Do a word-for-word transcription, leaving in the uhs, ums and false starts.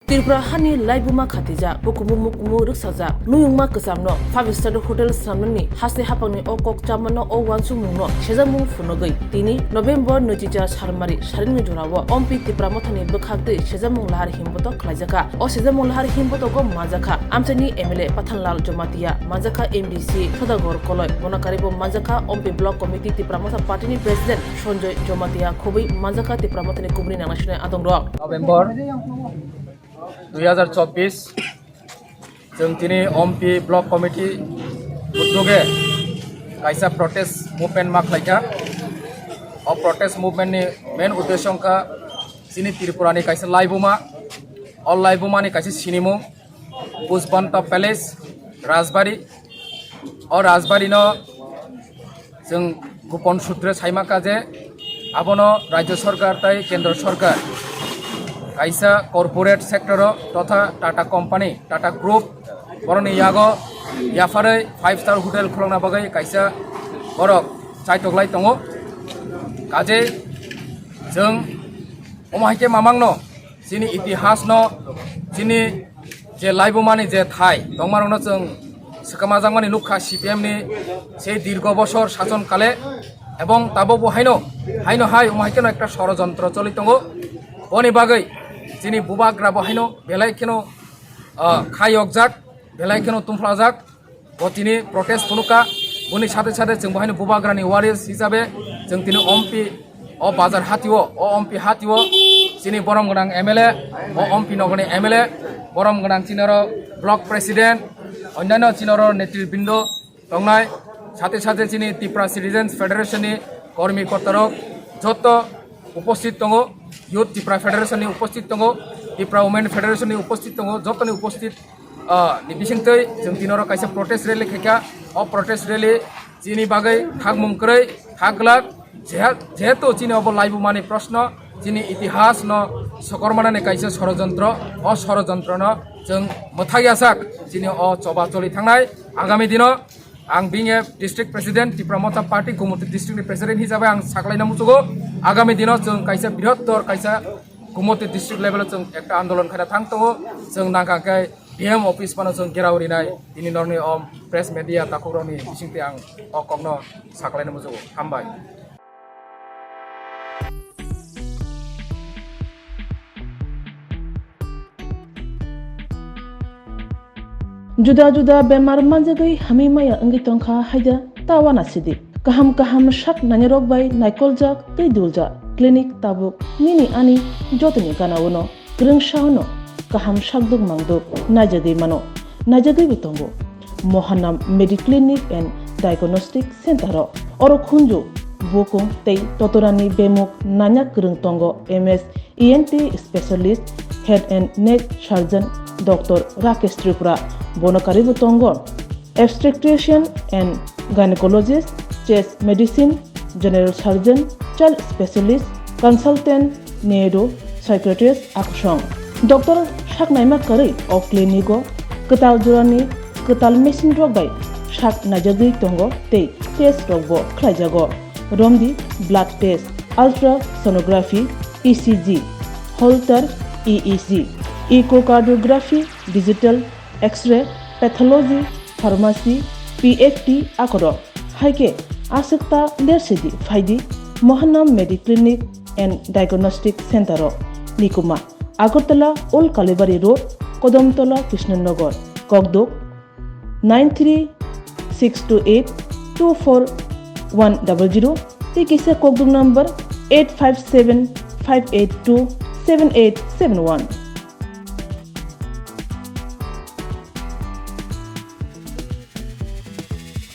Tripura hani laibuma khatijak, hukumu mukumu rwksajak, nuyungma kwchamno five star hotel swnamnani haste haphangni o kok chamano o uansukmungno sejamung phunugwi tini November nwichichar salmari saringni jorao Ompi Tipra Mothani bwkhaktwi sejamung lahar himbotok khlaijakha. O sejamung lahar himbotogo manjakha amchaini M L A Pathanlal Jamatia, manjakha M D C Sodagor Koloi, bono karibo manjakha Ompi Block Committee Tipra Motha Party ni President Sanjoy Jamatia, khobwi manjakha Tipra Mothani kubuni nangnaisonai adongrok. November dui hazar chobbish, chwng tini Ompi Block Committee uddoge kaisa protest movement ma khlaikha. O protest movement ni main uddesyo wngkha chini Tripura ni kaisa laibuma, o laibuma ni kaisa sinimung, Pujbanta Palace, Rajbari. O Rajbari no chwng gopon sutre saimaka je abono Rajya Sarkar tai Kendra Sarkar kaisa corporate sector o totha Tata Company, Tata Group, borokni yago yapharwi five star hotel khulokna bagwi kaisa borok chaitoklai tongo. Kaje chwng omo hai khe mamangno chini itihasno, chini je laibumani je thai tongmarokno chwng swkamajakmani nukha C P M ni sei dirgo bosor sason kale, ebong tabukbo haino, haino hai omo hai kheno ekta sorojontro choli tongo. Boni bagwi chini bubagra bo haino belai kheno, ah, khayokjak, belai kheno tumflajak. Bo tini protest phunukha. Boni sathe sathe chwng bo haino bubagrani warriors hisabe chwng tini Ompi o bazar hatio, o Ompi hatio chini borom gwnang M L A, o Ompi nogorni M L A, borom gwnang chini oro block president, onnanyo chini oro netribrindo tongnai, sathe sathe chini Tipra Citizens Federation ni kormi kortarok joto uposthit tongo, Youth Tipra Federation ni uposthit tongo, Tipra Women Federation ni uposthit tongo, jotoni uposthit, ah, ni bisingtwi chwng tini oro kaisa protest rally khaikha. O protest rally chini bagwi khakmung kwrwi, khak glak, jeha-, jehetu chini obo laibumani proshno, chini itihas no sokormanani kaisa sorojontro, o sorojontro no chwng mwthak yasak chini o choba choli thangnai agami dino. Ang being a district president, Tipra Motha Party, Gumoti district ni president hisabe ang saklaina muchugo. Agami dino chwng kaisa birottor kaisa Gumoti district level o chwng ekta andolon khaina thang tongo. Chwng nangkha khe D M office phano chwng gherao rinai. Tini norni om press media takhukrokni bisingtwi ang o kokno saklaina muchugo. Hambai. Juda juda bemar manjagwi hamwi maya wngwi tongkha haida ta uanasidi. Kaham kaham sak nainarok bai naikoljak tei duljak clinic tabuk nini ani jotoni gana-o no kwrwngsa-o no kaham sakduk mangduk naijagwi mano, naijagwibo tongo. Mohanam Mediclinic and Diagnostic Center o oro khunju, bukung tei totorani bemuk nanya kwrwng tongo M S E N T specialist, head and neck surgeon Doctor Rakesh Tripura, bono karibo tongo obstetrician and gynecologist, chest medicine, general surgeon, child specialist, consultant, neuro psychiatrist akusong. Doctor saknaima kwrwi o clinic o kwtal jorani kwtal machine rok bai sak naijagwi tongo tei test rok bo khlaijago. Romdi blood test, ultrasonography, E C G, Holter E E G, echocardiography, digital X-ray, pathology, pharmacy, P F T akorok. Hai khe aswk ta lersidi phaidi Mohanam Mediclinic and Diagnostic Center o, Nikuma, Agartala, Old Kalibari Road, Kodamtola, Krishnanagar, Kokduk, nine three six two eight two four one double zero tei kisa kokduk number eight five seven five eight two seven eight seven one.